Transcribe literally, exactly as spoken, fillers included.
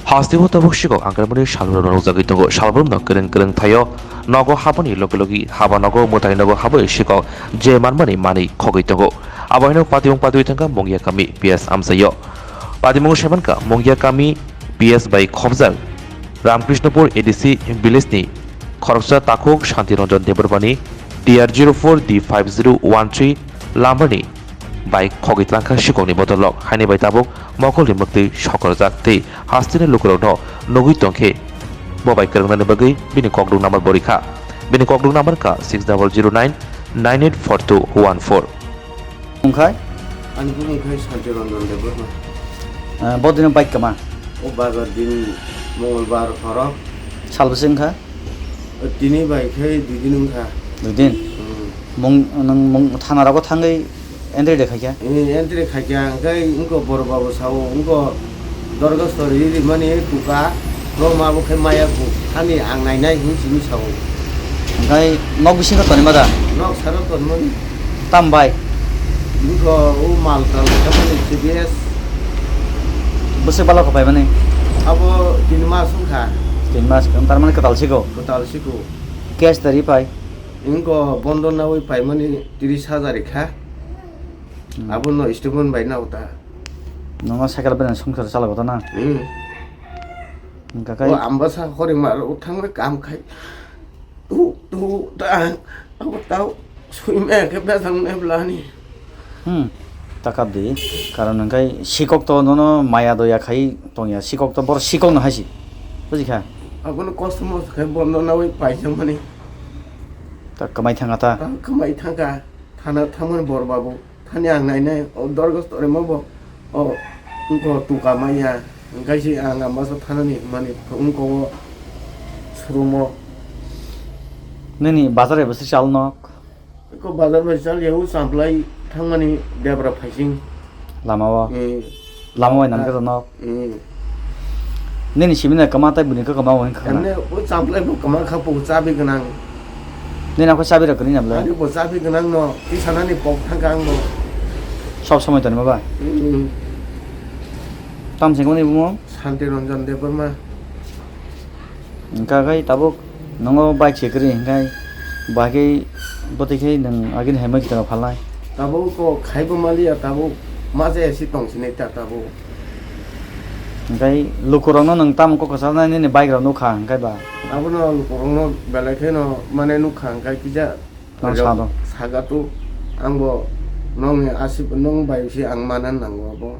Hasteo tabuk sikok angkharmani salbrumno nukjagwi tongo. Salbrumno kwrwng kwrwng thaio nogo habani logi logi haba nogo mwtai nogo habwi sikok je manmani manwi khogwi tongo. Abohino patimung patwi thangkha Mungia kami P S amchaio. Patimung saimankha Mungia kami P S bai khobjak Ramkrishnopur A D C village ni khoroksa takhuk Shanti Ranjan Debbarmani T R zero four D five zero one three lamani bai khogwi tlangkha sikokni bodolrok, haini bai tabuk mokolni mwktwi sokorjak tei hasteni lukurokno nugwi tongkhe bo bai kwrwngnani bagwi bini kokduk number bo rikha. Bini kokduk number kha six double zero nine nine eight four two one four. Wngkhai? Ani bumung khai Santi Ranjan Debbarma. Eh, bo dino bike kama? O bazar din Mongolbar horo. Sal bwswk wngkha? Tini bai khai dui din wngkha. Dui din? Hmm. Mung, nwng mung thana rogo thangwi entry de khaikha? Eh, entry khaikha, hwnkhe wngkha borok babu sao, wngkha Dorgastori rimani tuka, norma bo khe maya bu, hani ang nainai hin simi sao. Hwnkhe nok bisingo tonima da? Nok saro tonmani. Tam bai? Wngkha o mal tal khamani C B S. Bwswk balo kho paimani? Abo tin mas wngkha. Tin mas, tar mani kwtal siko? Kwtal siko. Cash da ri pai? Wngkha bondo nawi paimani tris hajar kha. Hmm. Abono statement bai nao ta. Nono cycle bai songsar chalago ta na? Hmm. Hwnkha khai? O ambasa horing mar o thangwi kam khai. Tu, tu, ta, abo tao sui me ke bejang ne blani. Hmm. Ta kap di. Karon hwnkhe sikok to nono maya doya khai tongya. Sikok to bor sikok no haisi. Bujikha? Abono kosto mosto khai bondo nawi paijak mani. Ta kamai thanga ta? Ta kamai thanga. Thana thangmani bor babu. Thani ang nainai, o Dorgastori mo bo, o, wngkha tuka maya, hwnkhe se ang ambasa thanani hwnmani, wngkha o surumo. Nini bazar bai bwswk chal nok? Ko bazar bai chal ya, o Champlai thangmani Debra phaising. Lama o? Eh. Lama bai nang khe nok? Eh. Nini simi na kwma tai bini khe kwma wngkha khana? Emne o Champlai bo kwma kha po chabi gwnang. Nini akho chabi rok kwrwi na bwle? Ani bo chabi gwnang no, tisanani pok thangkha ang bo. Sob somoi tonima ba? Hmm. Tam se kwmani bumo? Santi Ranjan Debbarma. Hwnkha khai tabuk nongo bike se kwrwi hwnkhe bahai bwtwi khai nwng agini hai mwkhitano phalnai. Tabuk kok khaibo maliya tabuk maja esi tongsinai ta tabuk. Hwnkhe lukurokno nwng tamo kok kwchalnai nini bike rok nukha hwnkhe ba? Abono lukurokno belai kheno mane nukha hwnkhe kisa. Nang sado. Sagatu, angbo nongni aswk, nong bai se ang mana nango abo.